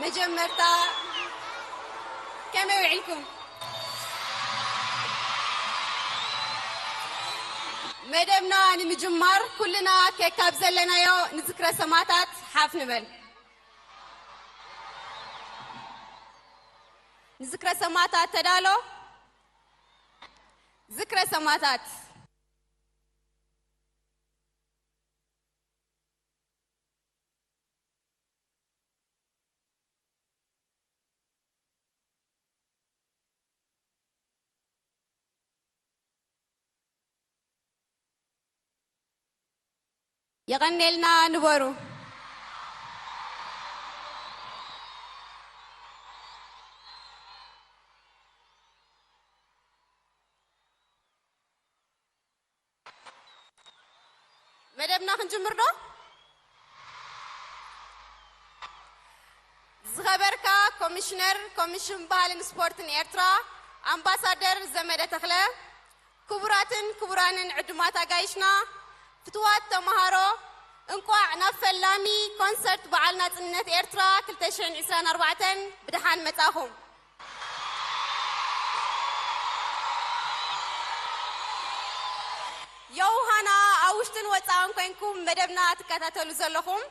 መጀመርታ ከመይ ውዒልኩም? መደብና ንምጅማር ኩልና ከካብ ዘለናዮ ንዝክረ ሰማዕታት ሓፍ ንበል። ንዝክረ ሰማዕታት ተዳሎ። ዝክረ ሰማዕታት። የቐኔልና ንበሩ። መደብና ክንጅምር ዶ? ዝኸበርካ ኮሚሽነር ኮሚሽን ባህልን ስፖርትን ኤርትራ ኣምባሳደር ዘመደ ተኽለ፣ ክቡራትን ክቡራንን ዕዱማት ኣጋይሽና፣ ፍትዋት ተምሃሮ፣ እንቋዕ ናብ ፈላሚ ኮንሰርት በዓል ናጽነት ኤርትራ ክልተ ሽሕን ዕስራን ኣርባዕተን ብደሓን መጻኹም። ዮውሃና ኣብ ውሽጥን ወጻእን ኮንኩም መደብና ትከታተሉ ዘለኹም፣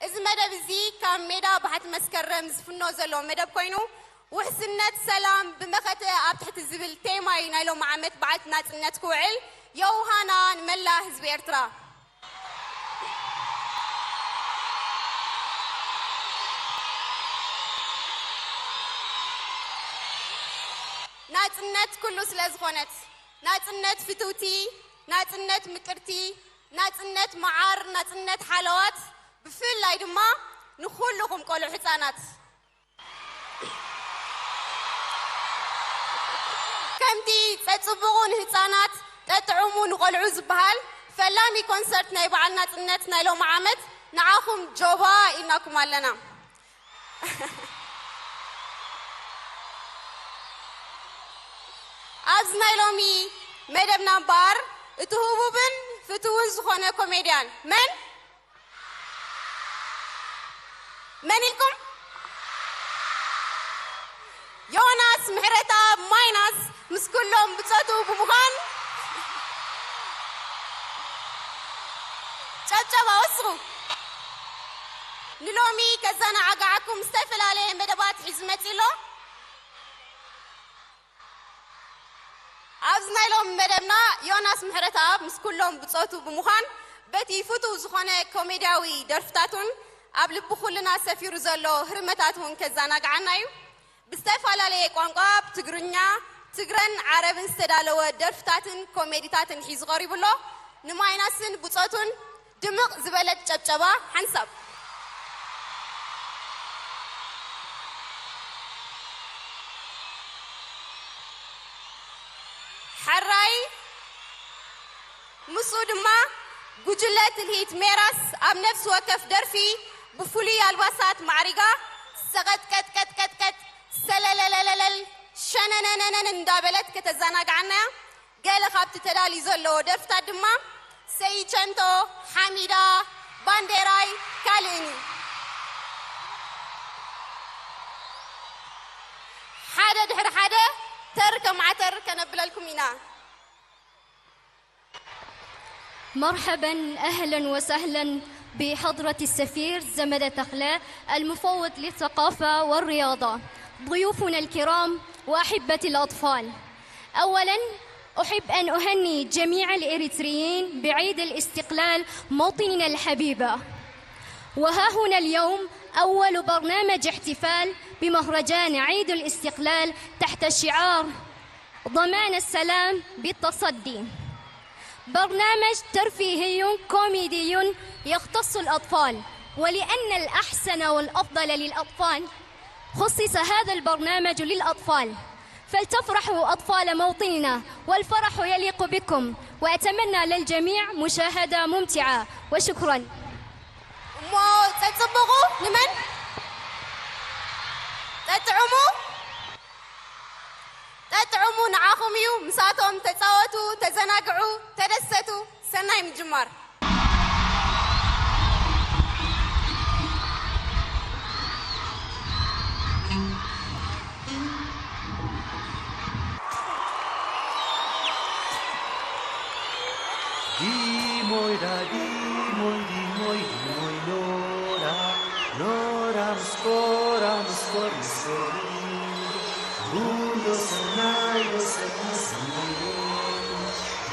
እዚ መደብ እዚ ካብ ሜዳ ባሕቲ መስከረም ዝፍኖ ዘሎ መደብ ኮይኑ፣ ውሕስነት ሰላም ብመኸተ ኣብ ትሕቲ ዝብል ቴማ እዩ ናይ ሎሚ ዓመት በዓል ናጽነት ክውዕል። ዮውሃና ንመላእ ህዝቢ ኤርትራ። ናጽነት ኩሉ ስለ ዝኾነት፣ ናጽነት ፍትውቲ፣ ናጽነት ምቅርቲ፣ ናጽነት መዓር፣ ናጽነት ሓለዋት፣ ብፍላይ ድማ ንኹልኹም ቆልዑ ህጻናት። ከምቲ ጸጽብቑ ንህጻናት ጠጥዕሙ ንቆልዑ ዝበሃል፣ ፈላሚ ኮንሰርት ናይ በዓል ናጽነት ናይ ሎሚ ዓመት ንዓኹም ጆባ ኢልናኩም ኣለና። ኣብዚ ናይ ሎሚ መደብና እምበኣር፣ እቲ ህቡብን ፍትውን ዝኾነ ኮሜድያን መን? መን ኢልኩም? ዮናስ ምሕረተኣብ ማይናስ ምስ ኩሎም ብጾቱ ብምዃን ጨብጨባ ወስኹ። ንሎሚ ከዘናጋዓኩም ዝተፈላለየ መደባት ሒዙ መጺኡ ኣሎ። ኣብዚ ናይ ሎሚ መደብና ዮናስ ምሕረተኣብ ምስ ኩሎም ብጾቱ ብምዃን በቲ ፍቱው ዝኾነ ኮሜድያዊ ደርፍታቱን ኣብ ልቢ ኩልና ሰፊሩ ዘሎ ህርመታት እውን ከዘናግዓና እዩ። ብዝተፈላለየ ቋንቋ፣ ብትግርኛ፣ ትግረን ዓረብን ዝተዳለወ ደርፍታትን ኮሜዲታትን ሒዙ ቀሪቡ ኣሎ። ንማይናስን ብጾቱን ድምቕ ዝበለት ጨብጨባ ሓንሳብ። ሕራይ ምስኡ ድማ ጉጅለ ትልሂት ሜራስ ኣብ ነፍሲ ወከፍ ደርፊ ብፍሉይ ኣልባሳት ማዕሪጋ ሰቐጥቀጥቀጥቀጥቀጥ ሰለለለለለል ሸነነነነን እንዳበለት ከተዘናግዓና እያ። ገለ ካብቲ ተዳልዩ ዘሎ ደርፍታት ድማ ሰይቸንቶ፣ ሓሚዳ፣ ባንዴራይ ካልእን እዩ። ሓደ ድሕሪ ሓደ ተር ከማዕተር ከነብለልኩም ኢና። مرحبا أهلا وسهلا بحضرة السفير زمدة تخلة المفوض للثقافة والرياضة، ضيوفنا الكرام وأحبة الأطفال. أولا أحب أن أهني جميع الإريتريين بعيد الاستقلال موطننا الحبيبة. وها هنا اليوم أول برنامج احتفال بمهرجان عيد الاستقلال تحت شعار ضمان السلام بالتصدي. برنامج ترفيهي كوميدي يختص الأطفال، ولأن الأحسن والأفضل للأطفال خصص هذا البرنامج للأطفال، فلتفرحوا أطفال موطننا، والفرح يليق بكم، وأتمنى للجميع مشاهدة ممتعة، وشكرا. እሞ ጸጽብቑ ንመን ጠጥዕሙ? ጠጥዕሙ ንዓኹም እዩ። ምሳቶም ተጻወቱ፣ ተዘናግዑ፣ ተደሰቱ። ሰናይ ምጅማር። Dimoi da, dimoi, dimoi, dimoi, nora, nora, mskora, mskor, mskor, bundo, sanai, do, sanai, sanai,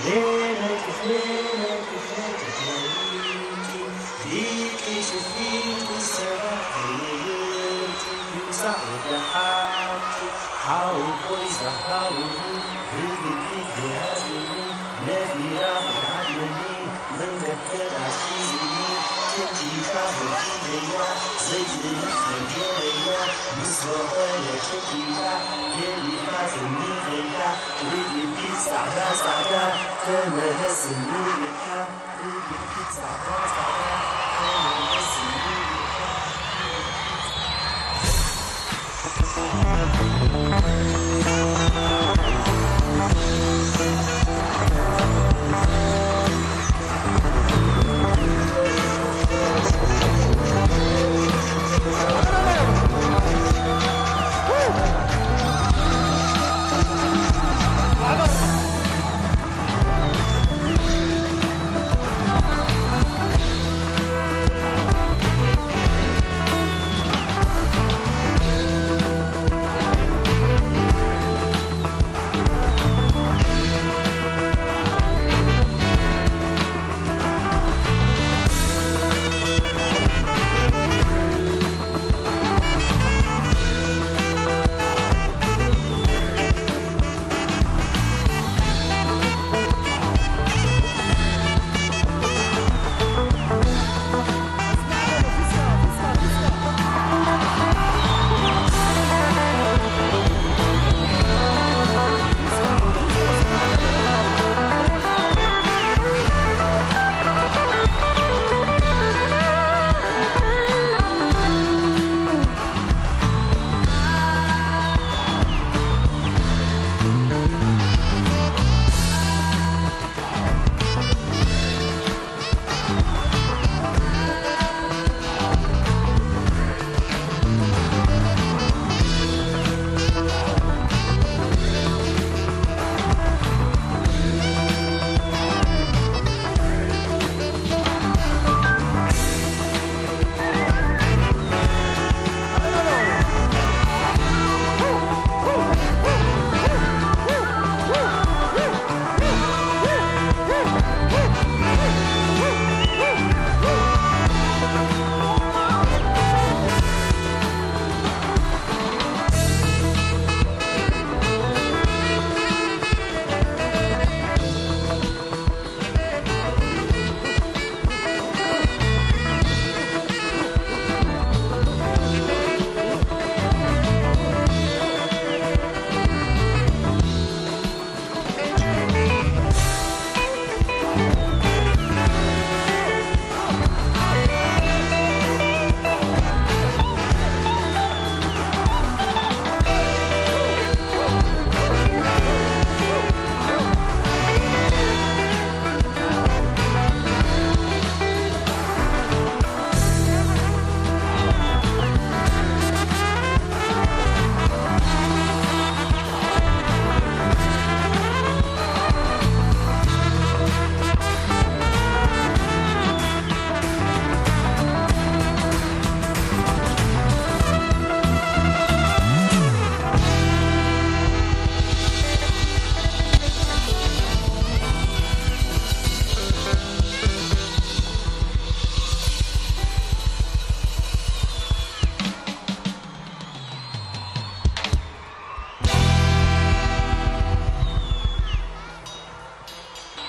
lenai, kuf, lenai, kuf, lenai, kuf, lenai, diki, diki, shufiki, sera, hayelki, yusa, oda, haki, hau, boiza, hau, hidi, hidi, hadi, nefira, hadi, Mengeterashi ini, ketika berkidaya, sejenak menjelaya, musrohaya ketika, ketika sendirinya, ribit sada sada, kena sendirinya, ribit sada sada, kena sendirinya.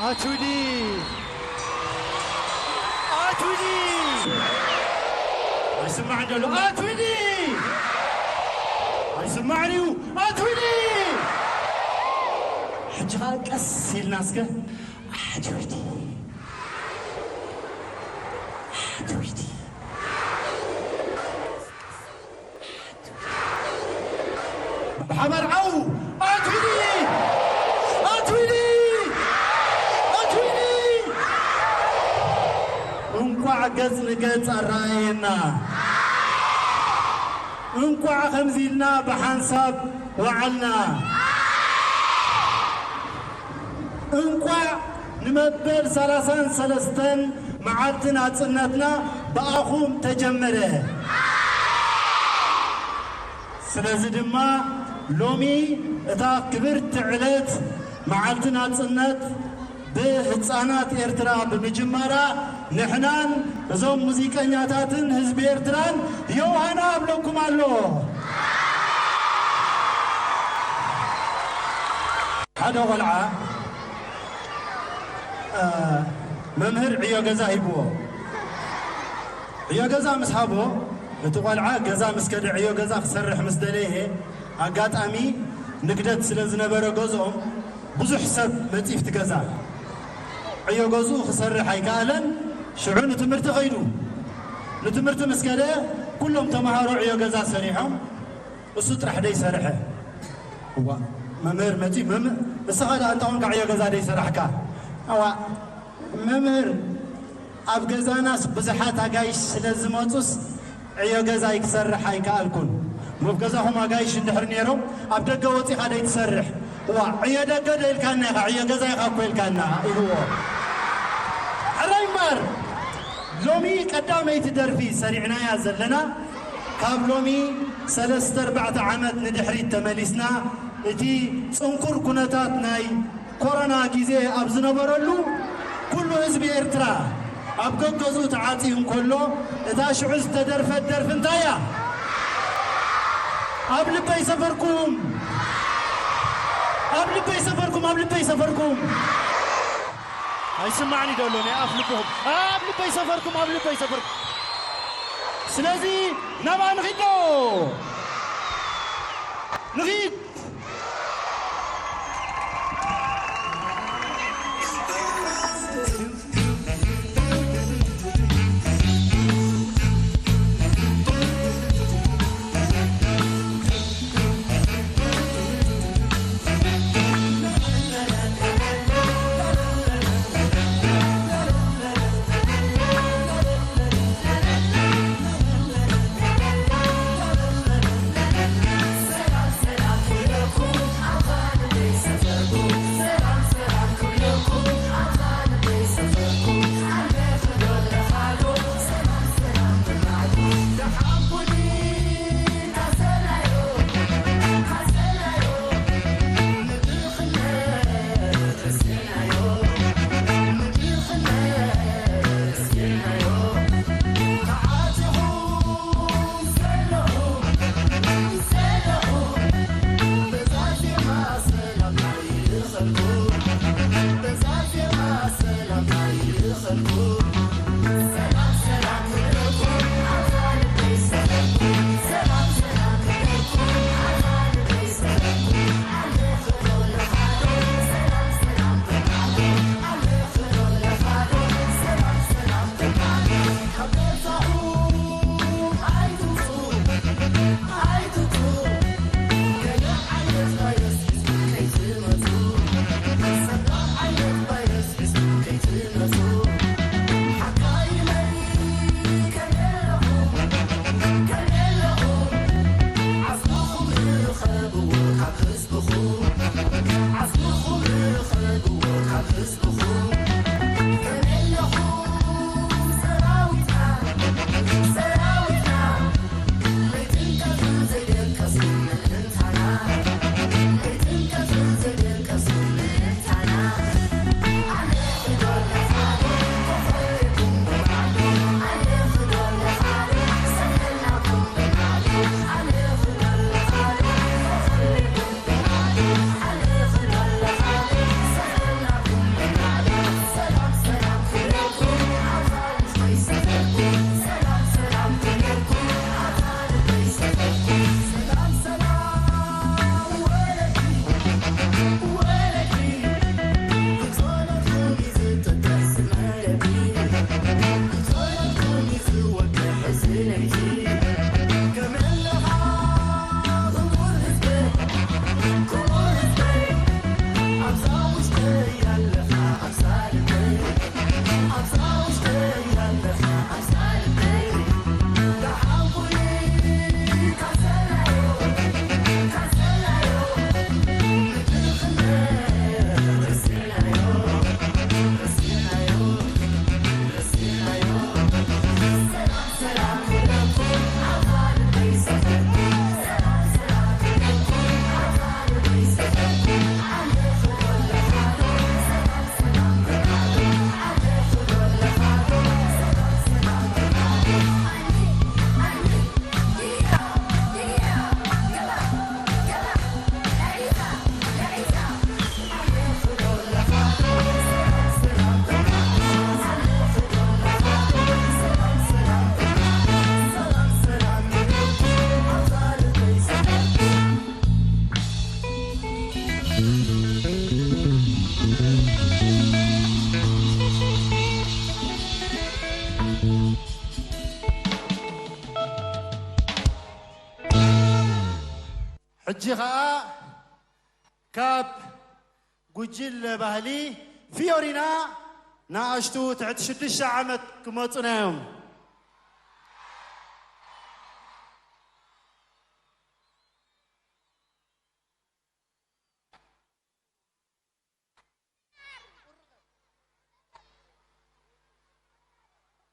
ኣቱዲ! ኣቱዲ! ኣይስማዕን ዘሎ። ኣቱዲ! ኣይስማዕን እዩ። ኣቱዲ! ሕጂ ኸኣ ቀስ ኢልና እስከ ኣቱዲ! ኣቱዲ! ብሓባር ዓው! ኣትዊዲ! ኣትዊዲ! ኣትዊዲ! እንቋዕ ገጽ ንገጽ ኣረኣየና። እንቋዕ ከምዚ ኢልና ብሓንሳብ ወዓልና። እንቋዕ ንመበል ሰላሳን ሰለስተን መዓልቲ ናጽነትና ብኣኹም ተጀመረ። ስለዚ ድማ ሎሚ እታ ክብርቲ ዕለት መዓልቲ ናጽነት ብህጻናት ኤርትራ ብምጅማራ ንሕናን እዞም ሙዚቀኛታትን ህዝቢ ኤርትራን ዮሃና ኣብለኩም ኣሎ። ሓደ ቆልዓ መምህር ዕዮ ገዛ ሂብዎ። ዕዮ ገዛ ምስ ሃቦ እቲ ቆልዓ ገዛ ምስ ከደ ዕዮ ገዛ ክሰርሕ ምስ ደለየ ኣጋጣሚ ንግደት ስለ ዝነበረ ገዝኦም ብዙሕ ሰብ መጺፍቲ ገዛ ዕዮ ገዝኡ ክሰርሕ ኣይከኣለን። ሽዑ ንትምህርቲ ኸይዱ። ንትምህርቲ ምስ ከደ ኩሎም ተምሃሮ ዕዮ ገዛ ሰሪሖም እሱ ጥራሕ ደይሰርሐ። እዋ መምህር መጺኡ፣ መምህር ንስኻ ደኣ እንታኾንካ ዕዮ ገዛ ደይሰራሕካ? እዋ መምህር ኣብ ገዛናስ ብዙሓት ኣጋይሽ ስለ ዝመጹስ ዕዮ ገዛ ኣይክሰርሕ ኣይከኣልኩን። ኣብ ገዛኹም ኣጋይሽ እንድሕር ነይሮም ኣብ ደገ ወጺኻ ደይትሰርሕ? እዋ ዕዮ ደገ ዶ ኢልካና ኢኻ፣ ዕዮ ገዛ ኢኻ እኮ ኢልካና ኢልዎ። ሕራይ እምበር ሎሚ ቀዳመይቲ ደርፊ ሰሪዕናያ ዘለና ካብ ሎሚ ሰለስተ ኣርባዕተ ዓመት ንድሕሪት ተመሊስና እቲ ጽንኩር ኩነታት ናይ ኮሮና ግዜ ኣብ ዝነበረሉ ኩሉ ህዝቢ ኤርትራ ኣብ ገገዝኡ ተዓጽዩ እንከሎ እታ ሽዑ ዝተደርፈት ደርፊ እንታይ እያ? ኣብ ልበይ ሰፈርኩም፣ ኣብ ልበይ ሰፈርኩም፣ ኣብ ልበይ ሰፈርኩም። ኣይስማዕን እዩ ደሎ ናይ ኣፍ ልብኹም። ኣብ ልበይ ሰፈርኩም፣ ኣብ ልበይ ሰፈርኩም። ስለዚ ናብኣ ንኺድ ዶ? ንኺድ። ሕጂ ኸኣ ካብ ጉጅለ ባህሊ ፊዮሪና ንኣሽቱ ትሕቲ ሽዱሽተ ዓመት ክመጹና እዮም።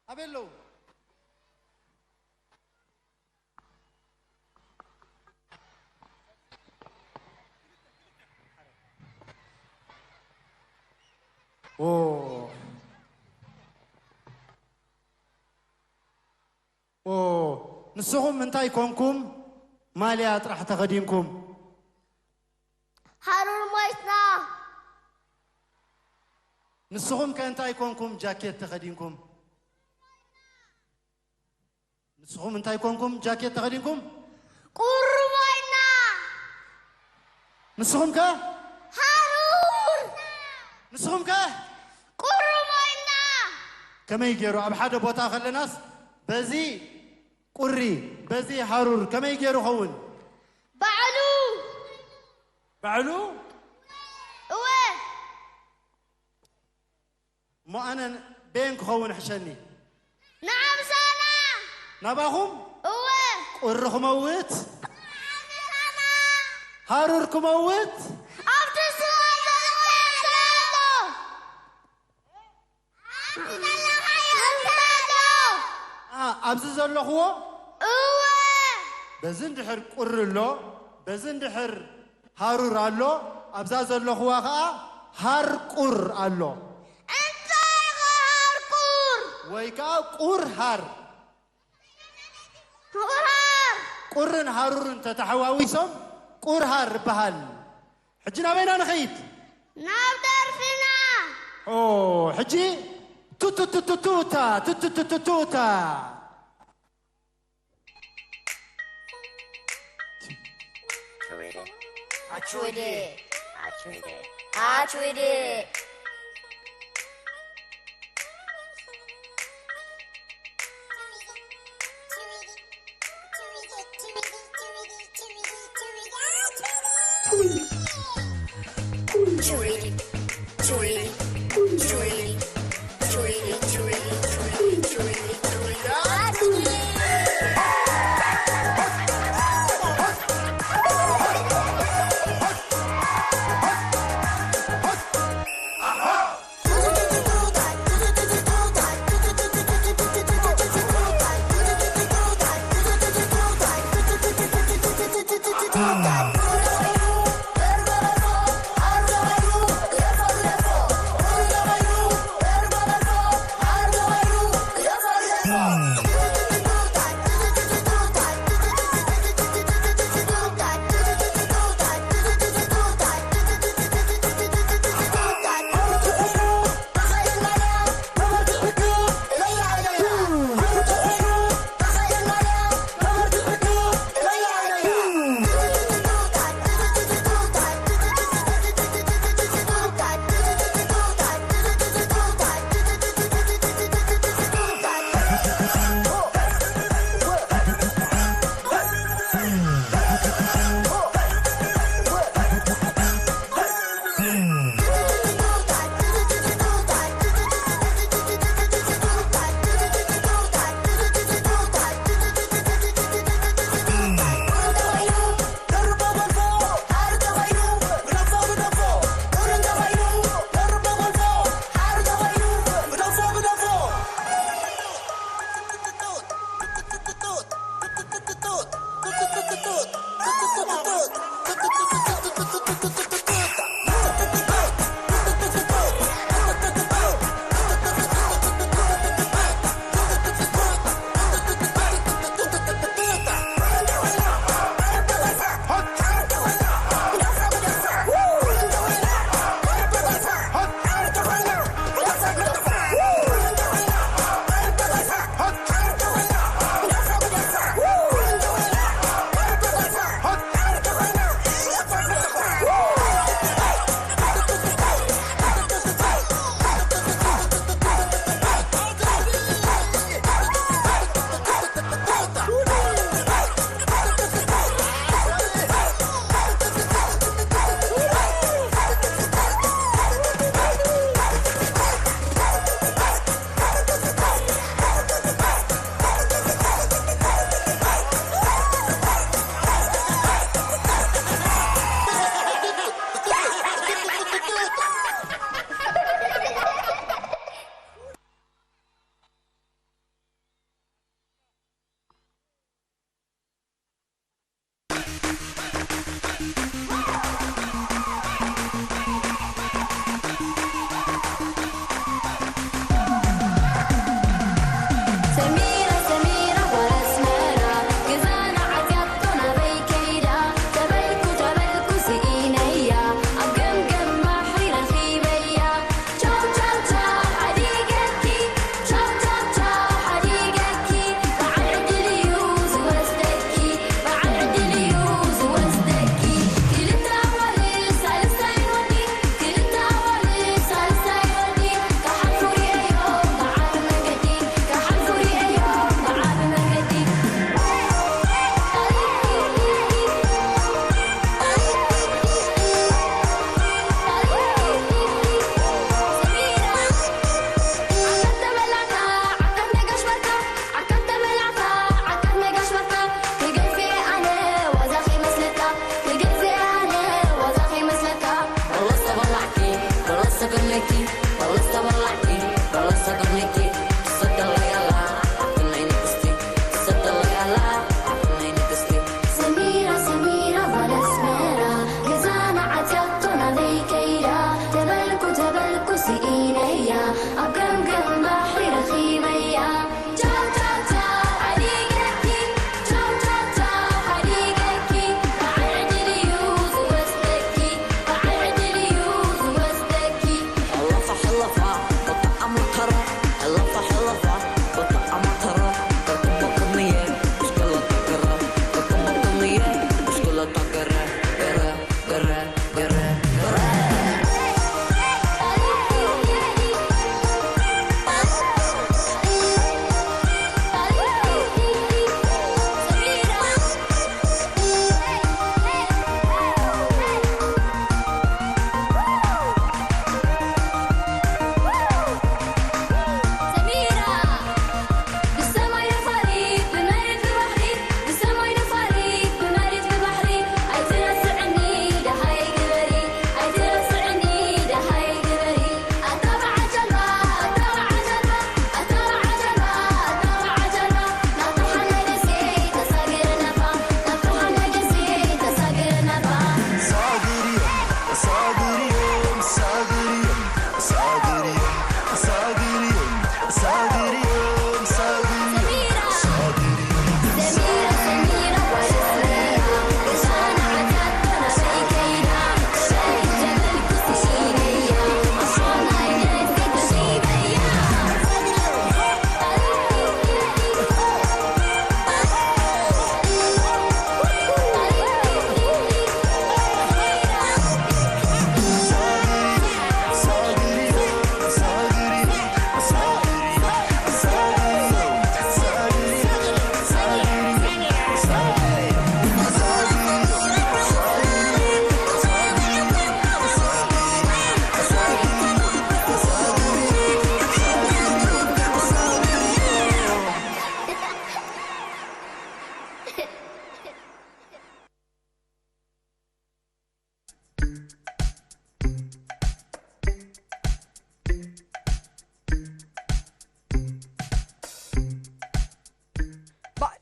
ኣበይ ኣለዉ? ኦ። ኦ፣ ንስኹም እንታይ ኮንኩም ማልያ ጥራሕ ተኸዲንኩም? ሃሩር ሞይትና። ንስኹም ከ እንታይ ኮንኩም ጃኬት ተኸዲንኩም? ንስኹም እንታይ ኮንኩም ጃኬት ተኸዲንኩም? ቁሪ ሞይትና። ንስኹም ከ? ሃሩር። ንስኹም ከ? ቁሪ ሞይትና። ከመይ ገይሩ ኣብ ሓደ ቦታ ከለናስ በዚ ቁሪ በዚ ሃሩር ከመይ ገይሩ ኸውን? ባዕሉ። ባዕሉ? እወ። እሞ ኣነ በየን ክኸውን ሕሸኒ? ንዓምሳና። ናባኹም? እወ። ቁሪ ክመውት? ንዓምሳና። ሃሩር ክመውት? ኣብቲ ስዋ ዘሎ ኣሎ። ኣብቲ ዘለኻዮ እንታይ ኣሎ? ኣ፣ ኣብዚ ዘለኽዎ? እወ። በዚ እንድሕር ቁሪ ኣሎ፣ በዚ እንድሕር ሃሩር ኣሎ፣ ኣብዛ ዘለኽዋ ኸኣ ሃርቁር ኣሎ። እንታይ ኢኻ ሃርቁር? ወይ ከኣ ቁር ሃር። ቁር ሃር። ቁርን ሃሩርን ተተሓዋዊሶም ቁር ሃር ይበሃል። ሕጂ ናበይና ንኸይድ? ናብ ደርፍና። ኦ፣ ሕጂ ቱቱቱቱቱታ፣ ቱቱቱቱቱታ። ኣችወደ። ኣችወደ። ኣችወደ።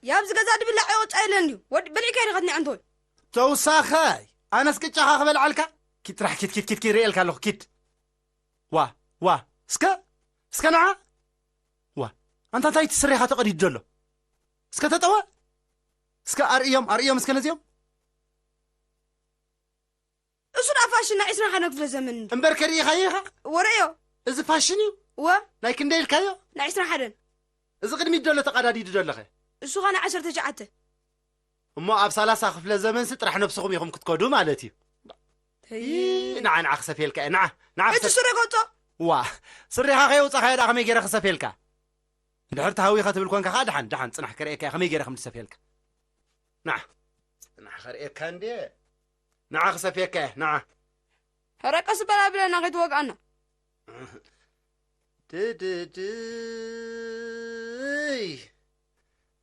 ያብዚ ገዛ ድብላዕ ይወጻ የለን ድዩ? ወዲ በሊዕካ ዲኻ ትንዕንቶይ? ተውሳኸይ፣ ኣነስ ቅጫኻ ክበልዓልካ? ኪድ ጥራሕ ኪድ፣ ኪድ፣ ኪድ፣ ኪድ፣ ርእየልካ ኣለኹ፣ ኪድ። ዋ፣ ዋ፣ እስከ፣ እስከ ንዓ። ዋ፣ ኣንታ እንታይ እቲ ስሬኻ ተቐዲዱ ዘሎ? እስከ ተጠወ። እስከ ኣርእዮም፣ ኣርእዮም እስከ ነዚኦም። እሱ ደኣ ፋሽን ናይ ዕስራን ሓደን ክፍለ ዘመን እንዲ። እምበር ከሪኢኻዮ ኢኻ? ወረዮ። እዚ ፋሽን እዩ? እወ። ናይ ክንደይ ኢልካዮ? ናይ ዕስራን ሓደን። እዚ ቅድሚት ዘሎ ተቐዳዲዱ ደለኸ? እሱ ኸኣ ናይ ዓሰርተ ትሽዓተ። እሞ ኣብ ሰላሳ ክፍለ ዘመንሲ ጥራሕ ነብስኹም ኢኹም ክትከዱ ማለት እዩ። ተይ። ይ-፣ ንዓ፣ ንዓ ክሰፍየልካ እየ፣ ንዓ፣ ንዓ ሕጂ ክሰፍ-፣ ስረ ገጾ። ዋ፣ ስሬኻ ከየውጻኻዮ ደኣ ከመይ ገይረ ክሰፍየልካ? እንድሕር ተሃዊኻ ትብል ኮንካ ኸኣ ደሓን፣ ደሓን፣ ጽናሕ ከርእየካ እየ ከመይ ገይረ ከም ዝሰፍየልካ። ንዓ፣ ጽናሕ ከርእየካ እንድየ። ንዓ ክሰፍየካ እየ፣ ንዓ። ኧረ ቀስ በል ኣብለና ከይትወግኣና። ድድድይ።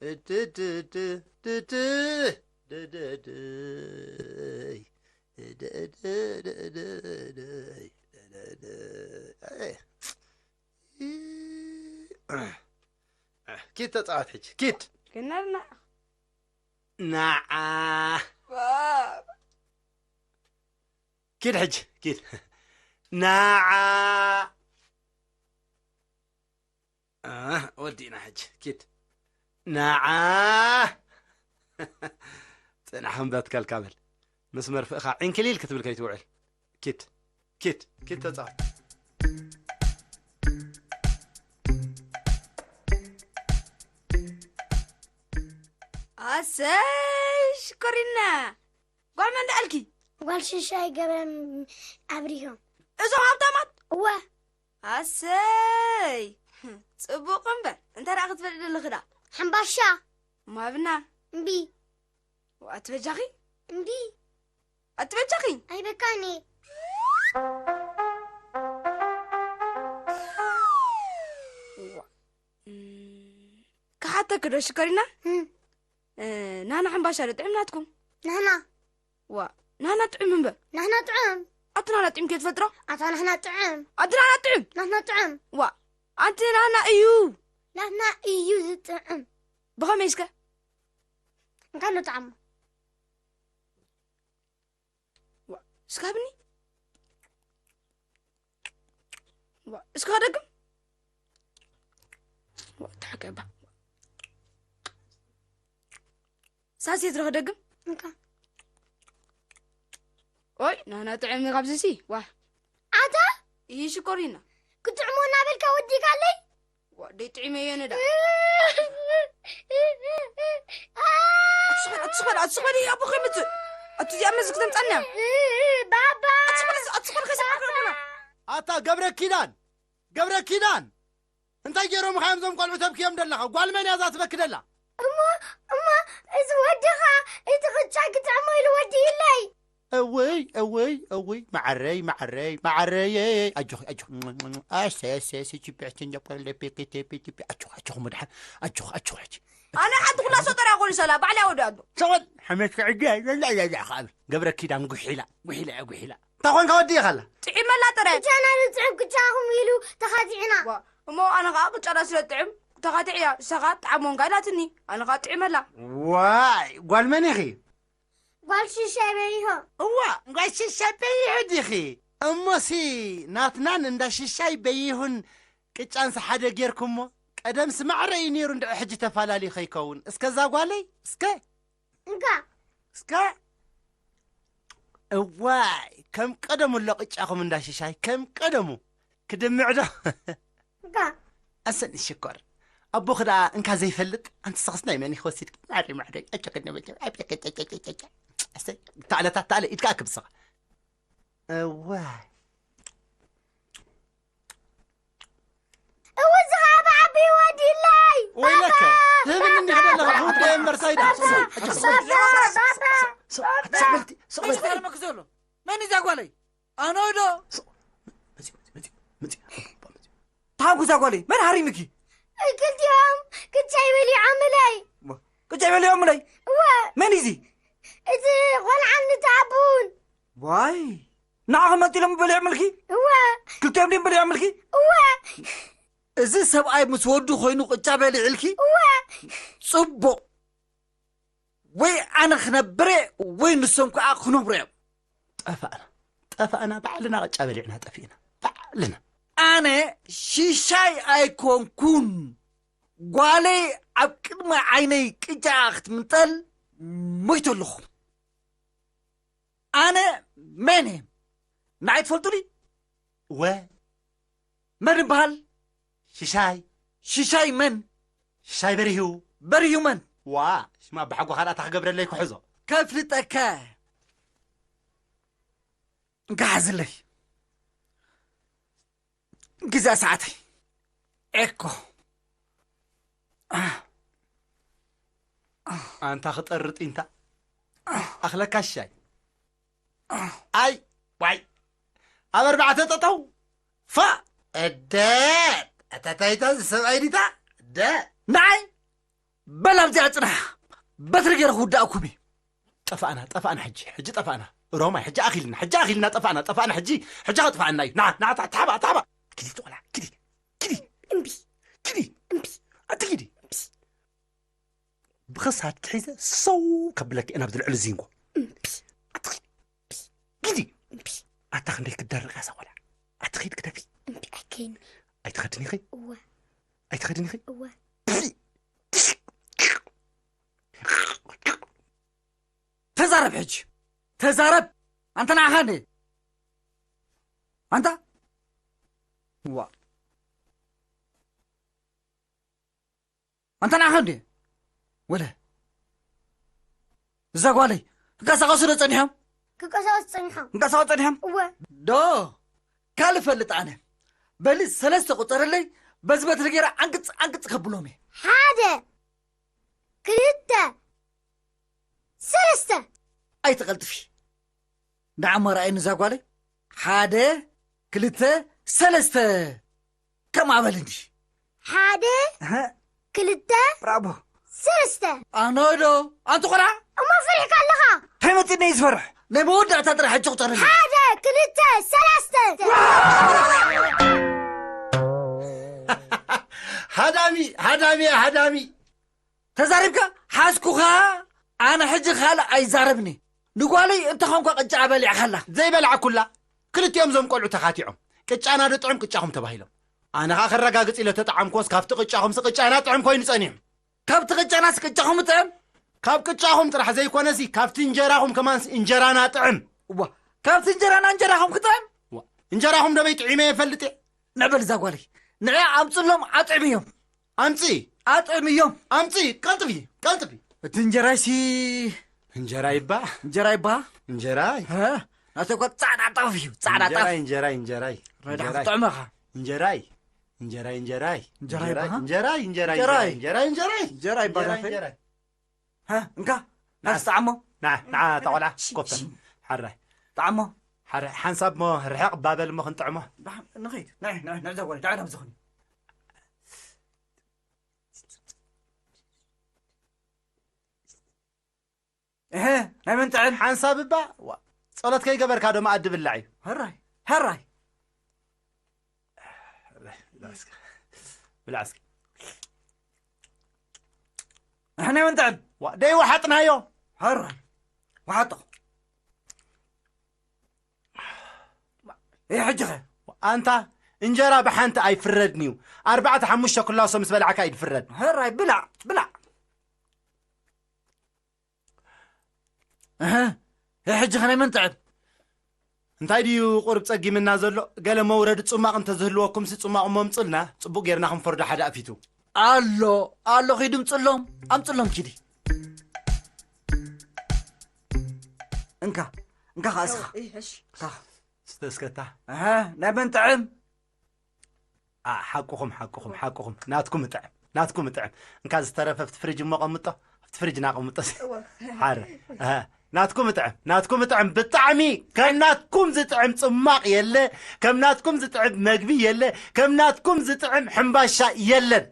ድድድድድድ። ድድድይ። ድድድድድድ። ድድድይ። ኪድ ተጻወት ሕጂ፣ ኪድ። ገናልና። ንዓ። ባባ። ኪድ ሕጂ፣ ኪድ። ንዓ። ኣህ፣ ወዲእና ሕጂ፣ ኪድ። ንዓ። ጽናሕ እምበር ትከልካ በል። ምስ መርፍእኻ ዕንክሊል ክትብል ከይትውዕል። ኪድ፣ ኪድ፣ ኪድ ተጻወት። ኣሰይ ሽኮሪና! ጓል መን ደኣልኪ? ጓል ሽሻይ ገብረ ኣብሪሆም። እዞም ሃብታማት? እወ። ኣሰይ! ጽቡቕ እምበር፣ እንታይ ደኣ ክትበልዒ ደለኺ ደኣ? ሓምባሻ። ማብና። እምቢ። ኣትበጃኺ? እምቢ። ኣትበጃኺ? ኣይበካኒ። ዋ። እም፣ ክሓተኪ ዶ ሽኮሪና? እም። እ፣ ናና ሓምባሻ ዶ ጥዑም ናትኩም? ናና። ዋ፣ ናና ጥዑም እምበር። ናና ጥዑም። ኣቲ ናና ጥዑም ከይትፈልጥሮ? ኣታ ናና ጥዑም። ኣቲ ናና ጥዑም። ናና ጥዑም። ዋ፣ ኣንቲ ናና እዩ። ናና እዩ ዝጥዑም። ብኸመይ እስከ? እንካሎ ጣዕሙ። ዋ፣ እስካ ብኒ። ዋ፣ እስካ ደግም። ዋ፣ ተሓቀባ። ሳሴት ረኸ ደግም። እንካ። ኦይ፣ ናና ጥዕሚ ካብዚ ሲ። ዋ። ኣታ? ይህ ሽኮሪና። ክጥዕሞ እናበልካ ወዲካለይ? ዋ፣ ደይ ጥዕመዮ ነዳ። ኣትስኸል፣ ኣትስኸል፣ ኣትስኸል፣ ኣቦ ከይምጽእ። ኣቱ እዚኣ መዚ ክተምጻና። ባባ። ኣትስኸል፣ ኣትስኸል፣ ከይሰማዕ ከይኮና። ኣታ ገብረ ኪዳን፣ ገብረ ኪዳን። እንታይ ገይሮምኻ እዮም እዞም ቆልዑ ተብክዮም ደለኻ? ጓል መን እያ እዛ ትበኪ ደላ? እሞ፣ እሞ፣ እዚ ወድኻ፣ እቲ ቅጫ ክጥዕሞ ኢሉ ወዲእለይ። እውይ፣ እውይ፣ እውይ፣ መዓረይ፣ መዓረይ፣ መዓረይ፣ ኣጆኺ፣ ኣጆኺ፣ ኣሰይ፣ ኣሰይ፣ ኣሰይ፣ ቺፒ፣ ሕችን፣ ጀፖ፣ ለፒ፣ ኪ፣ ቴፒ፣ ቲፒ፣ ኣጆኺ፣ ኣጆኺ፣ መድሓን፣ ኣጆኺ፣ ኣጆኺ፣ ሕጂ። ኣነ ሓንቲ ኩላ ሰው ጠራ ኮን ሰላ፣ ባዕላ ወዲ ኣዶ። ሰቐል፣ ሓመድ ክዕዲ፣ ገብረ ኪዳን ጉሒላ፣ ጉሒላ እያ፣ ጉሒላ። እንታይ ኮንካ ወዲእኻ ኣላ? ጥዒመላ ጥረ። እጃና ንጽዕብ ክቻኹም ኢሉ ተኻቲዕና። ዋ፣ እሞ ኣነ ኸኣ ቅጫና ስለ ጥዕም ተኻቲዕ እያ፣ ንሳ ኸኣ ጥዓም ወንጋ ኢላትኒ፣ ኣነ ኸኣ ጥዒመላ። ዋይ፣ ጓል መን ኢኺ? ጓል ሽሻይ በይሆ። እዋ፣ ጓል ሽሻይ በይሆ ዲኺ? እሞሲ ናትናን እንዳ ሽሻይ በይሁን ቅጫንስ ሓደ ጌርኩሞ? ቀደምስ ማዕረ እዩ ነይሩ፣ እንድዒ ሕጂ ተፋላልዩ ከይከውን። እስከ እዛ ጓለይ፣ እስከ። እንካ። እስከ። እዋይ፣ ከም ቀደሙ ኣሎ ቅጫኹም እንዳ ሽሻይ፣ ከም ቀደሙ። ክድምዕ ዶ? እንካ። ኣሰኒ ሽኮር። ኣቦኺ ደኣ እንካ ዘይፈልጥ፣ ኣንቲ ሰኽስ ናይ መን ኢኺ ወሲድኪ? ማዕረይ፣ ማዕረይ፣ ኣጨ-፣ ኣጨ-፣ ኣጨ-፣ ኣጨ-፣ ኣጨ-፣ ኣጨ-፣ ኣጨ-፣ ኣሰይ፣ ታዕለ፣ ታዕለ፣ ኢድካ ኣክብ ስኻ። እዋይ። እውዚ ኸዓ ብዓቢ ወዲለይ። ወይለከ፣ ባባ! ትህብኒ እንዲኻ ባባ! ዘለኻ፣ ባባ! ውዳይ እምበር ሳይዳ። ባባ! ስቕ፣ ስቕ፣ ባባ! ባባ! ስቕ፣ ስቕ በልቲ፣ ስቕ በልቲ። እንታይ መክዘሎ? መን እዛ ጓለይ? ኣነ ዶ? ስቕ፣ መጺኡ፣ መጺኡ፣ መጺኡ፣ መጺኡ። ታንኩ እዛ ጓለይ፣ መን ሃሪምኪ? ክልቲኦም ቅጫይ በሊዖምለይ። ቅጫይ በሊዖምለይ? እወ። መን እዩ እዚ? እቲ ቖልዓን እቲ ኣቡን። ዋይ፣ ንዓኺ መጢሎም በሊዖምልኪ? እወ። ክልቲኦም ድዮም በሊዖምልኪ? እወ። እዚ ሰብኣይ ምስ ወዱ ኮይኑ ቅጫ በሊዕልኪ? እወ። ጽቡቕ። ወይ ኣነ ክነብር እየ፣ ወይ ንሶም ከዓ ክነብሩ እዮም። ጠፋእና፣ ጠፋእና፣ ባዕልና ቅጫ በሊዕና ጠፊእና፣ ባዕልና። ኣነ ሽሻይ ኣይኮንኩን። ጓለይ ኣብ ቅድሚ ዓይነይ ቅጫ ክትምንጠል ሞይተ ኣለኹ። ኣነ መን እየ? ንዓይ ትፈልጡኒ? እወ። መን እበሃል? ሽሻይ። ሽሻይ መን? ሽሻይ በሪሁ። በሪሁ መን? ዋ፣ ሽማ ኣባሓጎኻ ደኣ ክገብረለይ ክሕዞ። ከፍልጠካ። እንካ ሓዝለይ። ግዛ ሰዓተይ። ኤኮ። ኣንታ ክጠርጥ ኢንታ። ኣኽለካ ሽሻይ። ኣይ፣ ዋይ። ኣብ ኣርባዕተ ጠጠው። ፋ። እደ። ኣታ ታይታ ዝሰብኣይ ዲታ? እደ። ንዓይ? በል ኣብዚኣ ጽናሕ። በትሪ ገይረ ክውዳእኩም እየ። ጠፋእና፣ ጠፋእና ሕጂ፣ ሕጂ ጠፋእና። ሮማይ፣ ሕጂ ኣኺልና፣ ሕጂ ኣኺልና፣ ጠፋእና፣ ጠፋእና፣ ሕጂ፣ ሕጂ ከጥፋእና እዩ። ና፣ ና፣ ታ-፣ ታባ፣ ታባ። ኪዲ፣ ትቆላ፣ ኪዲ፣ ኪዲ። እምቢ። ኪዲ። እምቢ። ኣቲ ኪዲ። እምቢ። ብኸሳድኪ ሒዘ ሰው ከብለኪ እየ ናብዚ ልዕሊ ዚንጎ። እምቢ። ኣቲ ኪዲ። ኪዲ። እምቢ። ኣታ ክንደይ ክደርቕ እያ እዛ ቆልዓ። ኣቲ ኺድ ግደፊ። እምቢ፣ ኣይከይድን እየ። ኣይትኸድን ኢኺ? እወ። ኣይትኸድን ኢኺ? እወ። ተዛረብ ሕጂ። ተዛረብ። ኣንታ ንዓኻ እንዴ? ኣንታ? ዋ። ኣንታ ንዓኻ እንዴ? ወለ። እዛ ጓለይ፣ ክንቀሳቐሱ ዶ ጸኒሖም? ክንቀሳቐሱ ጸኒሖም። ክንቀሳቐሱ ጸኒሖም? እወ። ዶ? ካልእ ፈልጥ ኣነ። በሊ ሰለስተ ቁጸረለይ፣ በዚ በትሪ ገይረ ዓንቅጽ፣ ዓንቅጽ ከብሎም እየ። ሓደ፣ ክልተ፣ ሰለስተ። ኣይትቐልጥፊ። ንዓሞ ረኣይኒ እዛ ጓለይ። ሓደ፣ ክልተ፣ ሰለስተ። ከምኣ በልኒ። ሓደ፣ እህ። ክልተ፣ ብራቦ። ሰለስተ። ኣነ ዶ? ኣንቲ ቆልዓ? እሞ ፈሪሕካ ኣለኻ? እንታይ መፂእኒ እዩ ዝፈርሕ? ናይ መወዳእታ ጥራሕ ሕጂ ቁፀርኒ። ሓደ፣ ክልተ፣ ሰለስተ። ሃዳሚ፣ ሃዳሚ፣ ሃዳሚ። ተዛሪብካ ሓዝኩኻ። ኣነ ሕጂ ካልእ ኣይዛረብኒ። ንጓለይ እንተኾንኳ ቅጫ በሊዕካላ። ዘይበላዕኩላ። ክልቲኦም እዞም ቆልዑ ተኻቲዖም። ቅጫና ዶ ጥዑም ቅጫኹም ተባሂሎም። ኣነ ኸኣ ከረጋግጽ ኢለ ተጠዓምኩዎስ ካብቲ ቅጫኹምሲ ቅጫና ጥዑም ኮይኑ ጸኒሑ። ካብቲ ቅጫናስ ቅጫኹም ጥዕም? ካብ ቅጫኹም ጥራሕ ዘይኮነሲ ካብቲ እንጀራኹም ከማንስ እንጀራና ጥዕም። እዋ፣ ካብቲ እንጀራና እንጀራኹም ክጥዕም? እዋ፣ እንጀራኹም ዶ በይ ጥዒመ የፈልጥ እየ? ንዕበል እዛ ጓለይ። ንዕኣ ኣምጽሎም ኣጥዕምዮም። ኣምጺ። ኣጥዕምዮም። ኣምጺ፣ ቀልጥፊ፣ ቀልጥፊ። እቲ እንጀራይሲ እንጀራ ይባ። እንጀራ ይባ። እንጀራይ። ሀ? ናተይ እኮ ጻዕዳ ጣፍ እዩ፣ ጻዕዳ ጣፍ። እንጀራይ፣ እንጀራይ፣ እንጀራይ። ረዳ እንጀራይ። ክጥዕመኻ። እንጀራይ። እንጀራይ፣ እንጀራይ። እንጀራይ እንጀራይ። ይባ። እንጀራይ፣ እንጀራይ፣ እንጀራይ፣ እንጀራይ። እንጀራይ ይባ እንጀራይ፣ ናተይ። እንጀራይ። ሀ? እንካ። ና። ናስ ጣዕሞ። ና፣ ና፣ ተቆላ። እሺ፣ ኮፍ። እሺ። ሓራይ። ጣዕሞ። ሓራይ፣ ሓንሳብ እሞ ርሕቕ ባበል እሞ ክንጥዕሞ። ዳ-፣ ንኸይድ። ናይ፣ ናይ፣ ናይ ዘወረ፣ ዳዕና ብዝኹን። እህ፣ ናይ መን ጥዕም? ሓንሳብ እባ፣ ዋ፣ ጸሎት ከይገበርካ ዶ መኣዲ ብላዕ እዩ? ሕራይ፣ ሕራይ። ብላዕ እስከ። ብላዕ እስከ። እህ፣ ናይ መን ጥዕም? ዋ፣ ደይ ወሓጥናዮ። ሕራይ፣ ወሓጦ። ይህ ሕጂ ኸ? ኣንታ፣ እንጀራ ብሓንቲ ኣይፍረድን እዩ። ኣርባዕተ ሓሙሽተ ክላሶ ምስ በላዕካ እዩ ዝፍረድ። ሕራይ፣ ብላዕ፣ ብላዕ። እህ፣ ይህ ሕጂ ኸ ናይ መን ጥዕም? እንታይ ድዩ ቁሩብ ጸጊምና ዘሎ? ገለ መውረዲ ጽማቕ እንተዝህልወኩምሲ ጽማቕ እሞ ምጹልና፣ ጽቡቕ ጌርና ክንፈርዶ ሓደ ኣፊቱ። ኣሎ፣ ኣሎ፣ ኺዱ ምጽሎም፣ ኣምጽሎም ኪዲ። እንካ፣ እንካ ኸኣ እስኻ። እይ፣ እሺ። እንካ። ስተ እስከታ። ኣሃ፣ ናይ መን ጥዕም? ኣ፣ ሓቅኹም፣ ሓቅኹም፣ ሓቅኹም። ናትኩም እጥዕም፣ ናትኩም እጥዕም። እንካ ዝተረፈ ኣብቲ ፍሪጅ እሞ ቀምጦ፣ ኣብቲ ፍሪጅ ናቐምጦ። እወ። ሓረ። ኣሃ፣ ናትኩም እጥዕም፣ ናትኩም እጥዕም። ብጣዕሚ ከም ናትኩም ዝጥዕም ጽማቕ የለ፣ ከም ናትኩም ዝጥዕም መግቢ የለ፣ ከም ናትኩም ዝጥዕም ሕምባሻ የለን።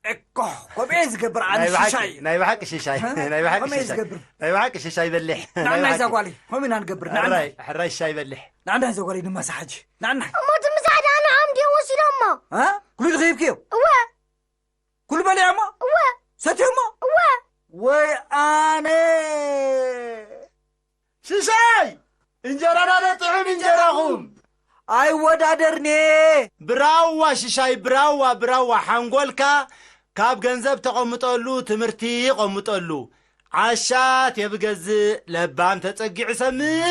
እኮ፣ ከምኡ እየ ዝገብር፣ ኣነ ናይ ብሓቂ፣ ሽሻይ። ናይ ብሓቂ ሽሻይ፣ ሀ? ናይ ብሓቂ ከምኡ እየ ሽሻይ። ዝገብር። ናይ ብሓቂ ሽሻይ በሊሕ። ንዓና ናይ እዛ ብሓቂ። ጓለይ፣ ከምኡ ኢና ንገብር፣ ንዓና። ሕራይ፣ ሕራይ ሽሻይ በሊሕ። ንዓና እዛ ጓለይ ንመሳ ሕጂ፣ ንዓና። እሞ እቲ ምሳሕ ደኣ ንዖም ድዮም ወሲዶሞ? ሀ? ኩሉ ድኸይብክዮ? እወ። ኩሉ በሊዖሞ? እወ። ሰትዮሞ? እወ። ወይ ኣነ። ኣይወዳደርኔ። ብራዋ ሽሻይ፣ ብራዋ፣ ብራዋ። ሓንጎልካ ካብ ገንዘብ ተቐምጠሉ ትምህርቲ ይቐምጠሉ። ዓሻ ቴብ ገዝእ ለባም ተጸጊዑ ሰምዕ።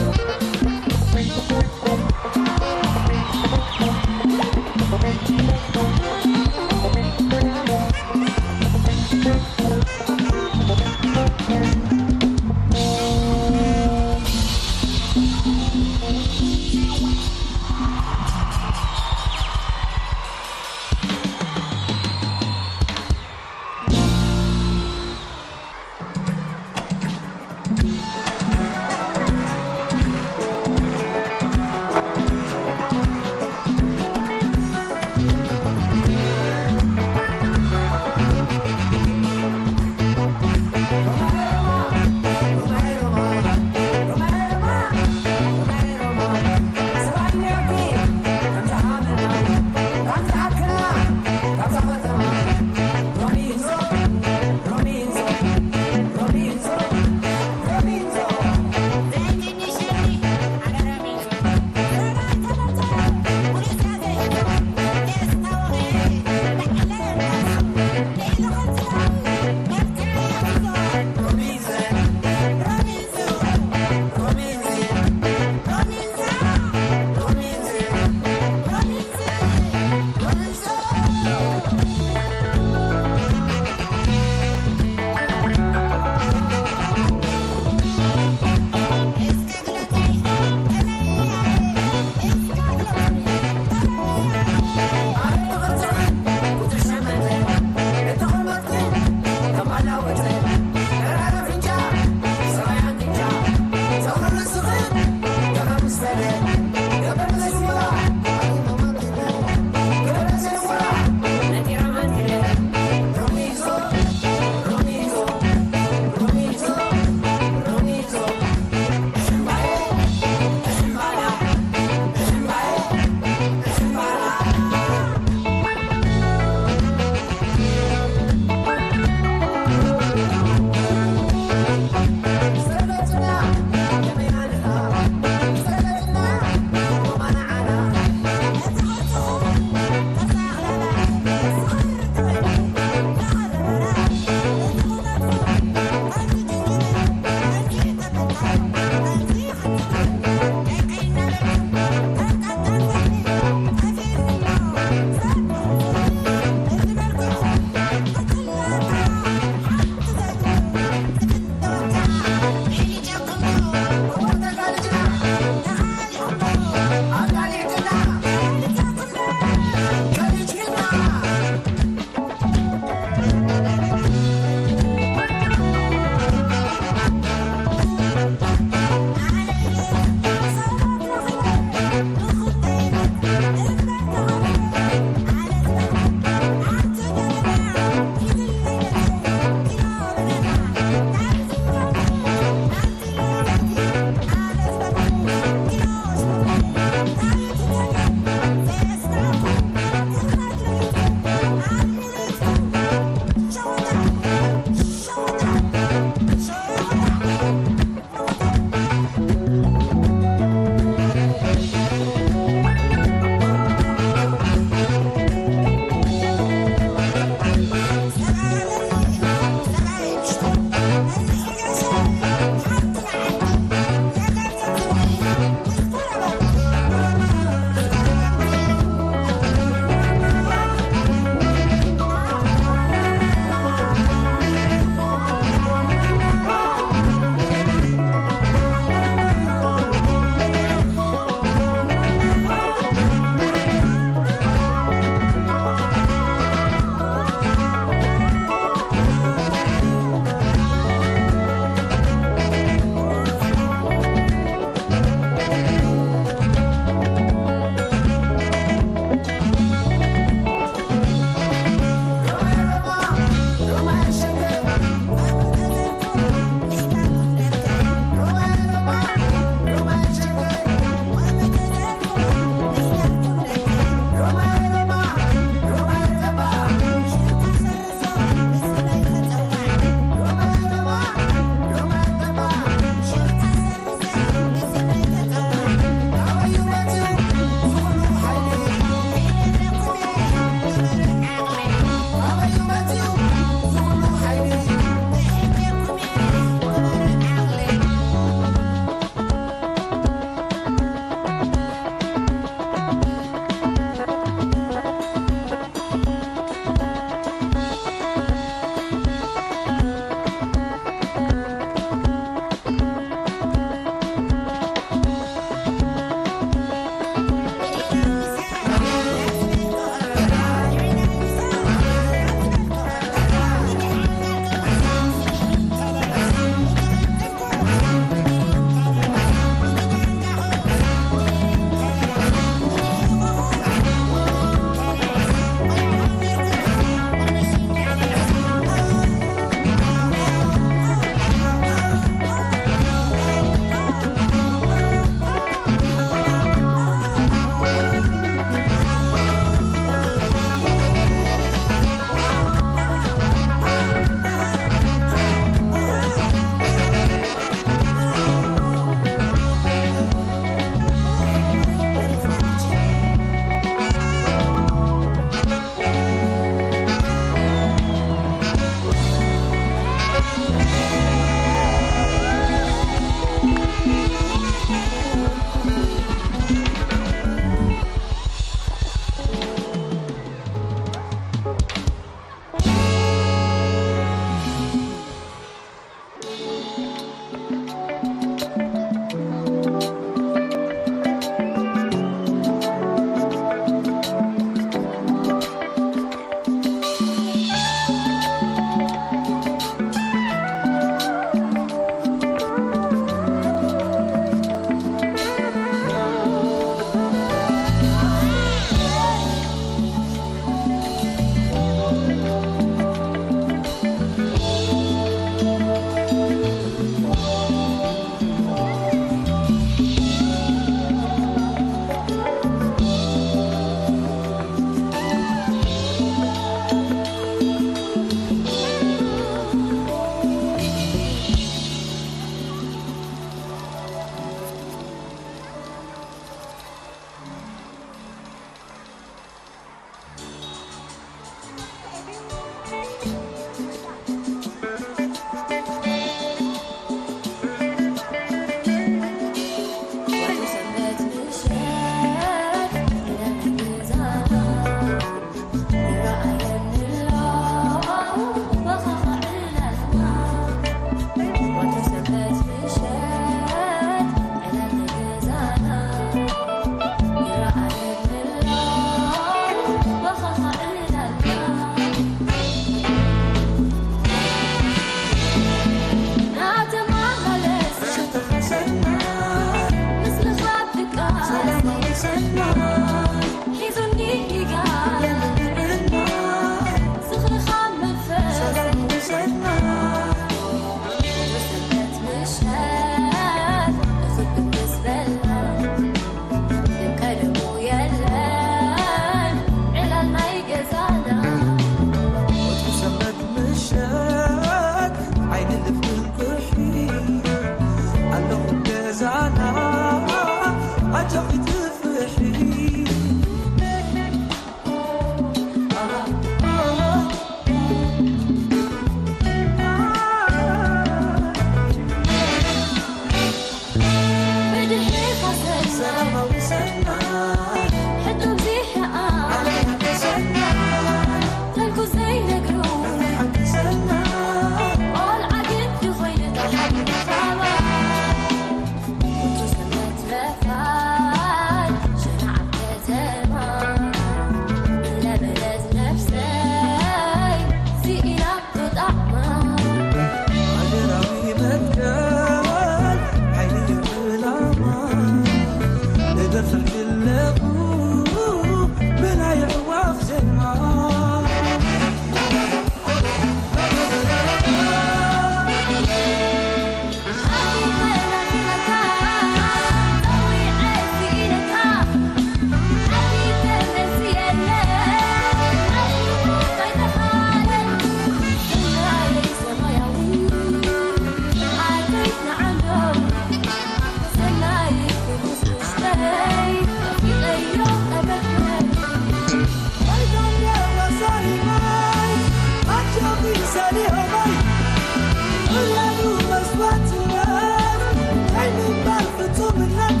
ጾምነት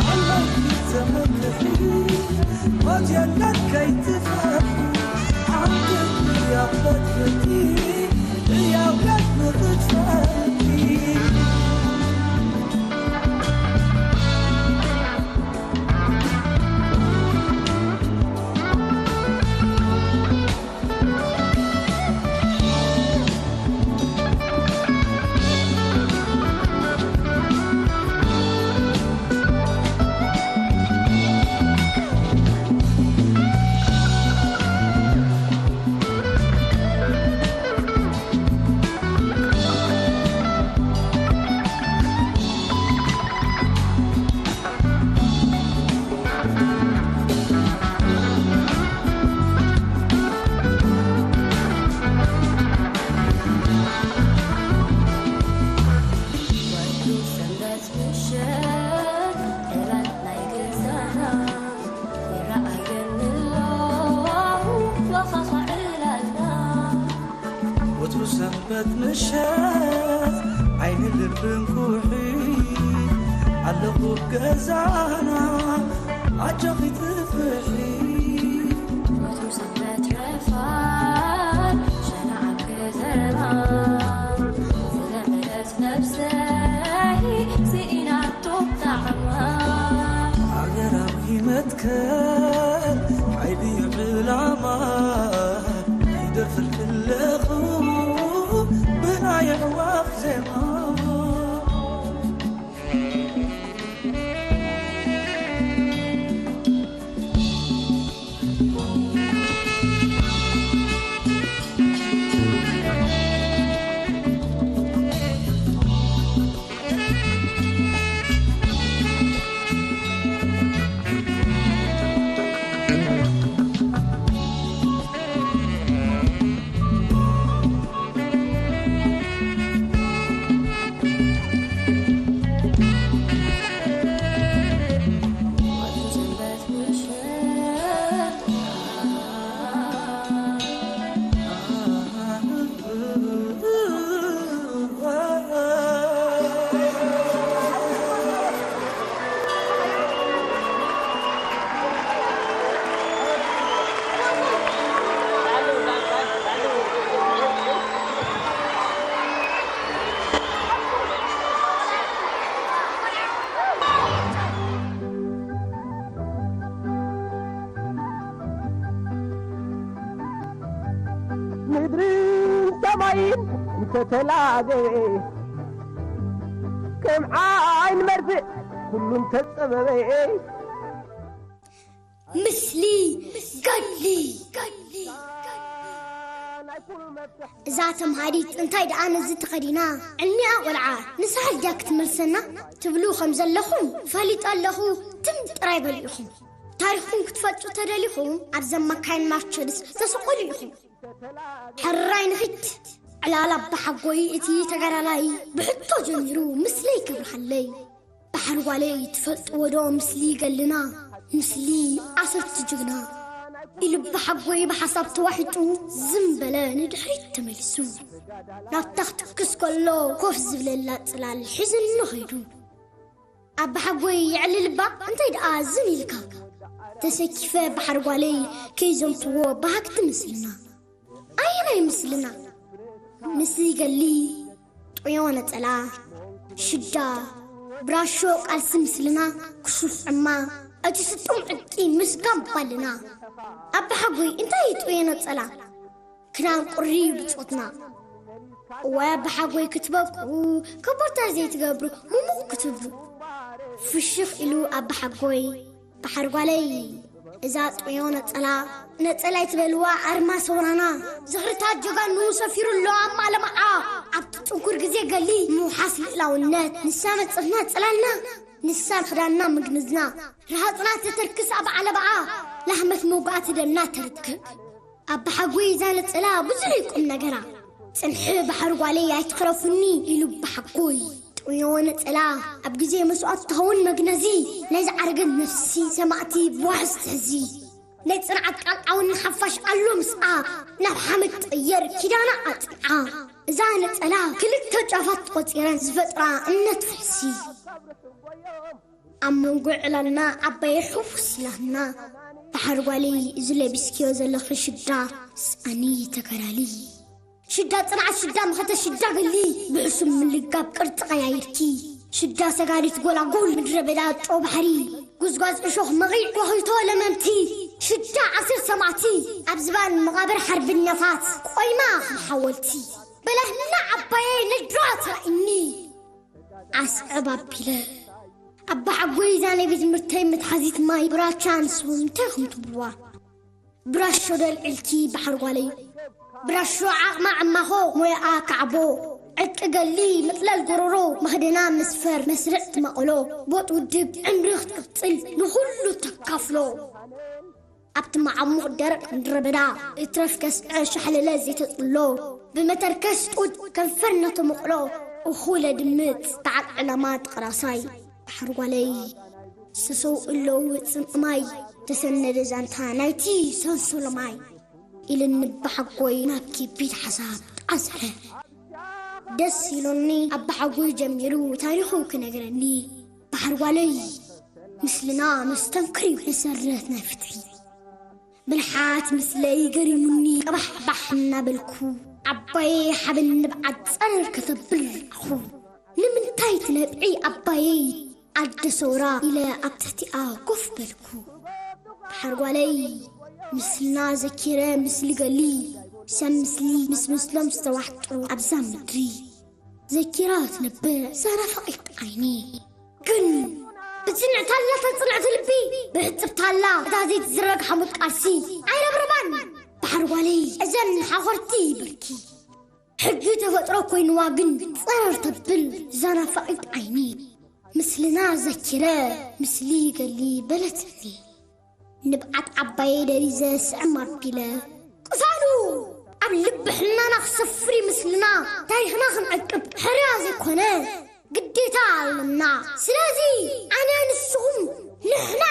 ኣላኪ ተመክሒ፣ ወጀለት ከይትፈርሒ፣ ዓንድን ያበት ፍቲ፣ እያውቀት ንኽትፈርሒ። ወትሩ ሰንበት ምሸት ዓይኒ ልብን ኩሒ ኣለኹ ገዛና ኣጆኺ ትፍርሒ። ወትሩ ሰንበት ረፋድ ሸና ኣብ ከተማ ዝለመደት ነብሰይ ስኢናቶ ጣዕማ። ሃገራዊ መትከል ሓይሊ ዕላማ ይደፍር ከለኹ ብናይ ኣዕዋፍ ዜማ። ምድርን ሰማይን እንተተላገየ ከም ዓይን መርፍእ ኩሉ እንተጸበበ። ምስሊ ገድሊ። እዛ ተምሃሪት እንታይ ደኣ ነዚ ተኸዲና ዕኒኣ ቆልዓ ንሳሕል ድያ ክትመልሰና ትብሉ ከም ዘለኹም ፈሊጠ ኣለኹ። ትም ጥራይ በሉ ኢኹም። ታሪኽኩም ክትፈልጡ ተደሊኹም ኣብዘን መካይን ማርቸድስ ተሰቐሉ ኢኹም። ሕራይ ንኺድ። ዕላል ኣባሓጎይ እቲ ተጋዳላይ ብሕቶ ጀሚሩ ምስለይ ከብርሃለይ። ባሕሪ ጓለይ ትፈልጥዎ ዶ ምስሊ ገልና፣ ምስሊ ኣሰርቲ ጅግና ኢሉ ኣባሓጎይ ብሓሳብ ተዋሒጡ ዝም በለ ንድሕሪት ተመሊሱ። ናብታ ክትክስ ከሎ ኮፍ ዝብለላ ጽላል ሒዝኒ ኸይዱ። ኣባሓጎይ የዕልል እባ እንታይ ደኣ ዝን ኢልካ? ተሰኪፈ ባሕሪ ጓለይ ከይዘምትዎ በሃግቲ ምስልና። ኣየናይ ምስልና? ምስ ገሊ፣ ጥዮ ነጸላ፣ ሽዳ፣ ብራሾ ቃልሲ ምስልና፣ ክሹፍ ዕማ፣ እቲ ስጡም ዕጥቂ ምስ ጋምባልና። ኣባሓጎይ እንታይ ጥዮ ነጸላ? ክዳን ቁሪ ብጾትና። እዋይ ኣባሓጎይ ክትበቁ፣ ከቦርታ ዘይትገብሩ፣ ሙሙቕ ክትብሉ። ፍሽኽ ኢሉ ኣባሓጎይ፣ ባሕሪ ጓለይ፣ እዛ ጥዮ ነጸላ፣ ነጸላ ኣይትበልዋ ኣርማ ሰውራና። ዝኽርታት ጀጋኑ ሰፊሩ ኣሎ ኣብ ማለማዓ። ኣብቲ ጽንኩር ግዜ ገሊ ምውሓስ ልእላውነት፣ ንሳ መጸትና ጽላልና፣ ንሳ ክዳንና ምግንዝና። ረሃጽና ተተርክስ ኣብ ዓለባኣ፣ ላህመት መውጋእቲ ደምና ተርክብ። ኣባሓጎይ እዛ ነጸላ ብዙሕ እዩ ቁም ነገራ። ጽንሒ ባሕሪ ጓለይ ኣይትኽረፉኒ ኢሉ ኣባሓጎይ። ጥዮ ነጸላ ኣብ ግዜ መስዋእቲ ትኸውን መግነዚ ናይ ዝዓረገት ነፍሲ ሰማእቲ ብዋሕስ ትሕዚ። ናይ ጽንዓት ቃል ዓወን ንሓፋሽ ኣሎ ምስኣ ናብ ሓመድ ትቕየር ኪዳና ኣጽንዓ። እዛ ነጸላ ክልተ ጫፋት ተቖጺረን ዝፈጥራ እምነት ፍሕሲ። ኣብ መንጎ ዕላልና ዓባየ ሕውስ ኢላትና። ባሕር ጓለይ፣ እዚ ለቢስክዮ ዘለኺ ሽዳ ስኣኒ፣ ተከላሊ። ሽዳ ጽንዓት፣ ሽዳ መኸተ፣ ሽዳ ገሊ፣ ብሕሱም ምልጋብ ቅርጺ ቀያይርኪ። ሽዳ ሰጋሪት፣ ጎላጉል፣ ምድረ በዳ፣ ጨው ባሕሪ፣ ጉዝጓዝ እሾኽ፣ መቒድ፣ ጓሂቶ ለመምቲ። ሽዳ ዓሲር ሰማዕቲ፣ ኣብ ዝባን መቓብር ሓርበኛታት፣ ቆይማ ከም ሓወልቲ። በላህና ዓባየይ፣ ነድራ ትራእኒ። ኣስዕብ ኣቢለ፣ ኣባ ሓጎይ፣ እዛ ናይ ቤት ትምህርተይ መትሓዚት ማይ ብራቻ፣ ንስኹም እንታይ ኢኹም ትብልዋ? ብራሾ ደልዒልኪ ባሕር ጓለይ፣ ብራሾ ዓቕማ ዕማኾ፣ ሞያኣ ካዕቦ፣ ዕጥቂ ገሊ፣ መጥለል ጎሮሮ፣ መኽደና መስፈር፣ መስርዕ ትማቕሎ፣ ቦጥ ውድብ፣ ዕምሪ ክትቅጽል፣ ንኹሉ ተካፍሎ። ኣብቲ መዓሙቕ ደረቕ ምድረ በዳ፣ እትረፍ ከስዐ ሻሕለለ ዘይተጽሎ፣ ብመተርከስ ጡጥ ከንፈር ነተመቕሎ፣ እኹለ ድምጽ፣ በዓል ዕላማ ተቐራሳይ፣ ባሕር ጓለይ። ዝተሰውኡ ኣለዉ ጽምእ ማይ፣ ተሰነደ ዛንታ ናይቲ ሰንሰሎ ማይ። ኢልኒ ኣባ ሓጎይ ናብ ከቢድ ሓሳብ ጣስዐ። ደስ ኢሉኒ ኣባ ሓጎይ ጀሚሩ ታሪኹ ክነግረኒ። ባሕር ጓለይ፣ ምስልና መስተንክር እዩ መሰረት ናይ ፍትሒ። ብልሓት ምስለይ ገሪሙኒ ቀባሕባሕ እናበልኩ፣ ዓባየይ ሓበን ንብዓት ጸረር ከተብል ኣኹ። ንምንታይ ትነብዒ ዓባየይ ኣደ ሰውራ ኢለ ኣብ ትሕቲኣ ኮፍ በልኩ። ባሕር ጓለይ፣ ምስልና ዘኪረ፣ ምስሊ ገሊ፣ ሰብ ምስሊ ምስ ምስሎም ዝተዋሕጡ ኣብዛ ምድሪ። ዘኪራ ትነብዕ እዛ ናፋቒት ዓይኒ። ግን ብጽንዕታላ እታ ጽንዕቲ ልቢ፣ ብሕጽብታላ እታ ዘይትዝረግ ሓሙት ቃልሲ ኣይረብረባን። ባሕር ጓለይ፣ እዘን ሓኾርቲ ይብልኪ። ሕጊ ተፈጥሮ ኮይንዋ ግን ጸረር ተብል እዛ ናፋቒት ዓይኒ። ምስልና ዘኪረ፣ ምስሊ ገሊ በለትኒ። ንብዓት ዓባየ ደሪዘ ስዕም ኣቢለ። ቅሳኑ ኣብ ልቢ ሕልናና ክሰፍር እዩ ምስልና፣ ታሪኽና ክንዕቅብ ሕርያ ዘይኮነ ግዴታ ኣለና። ስለዚ ኣነ ንስኹም ንሕና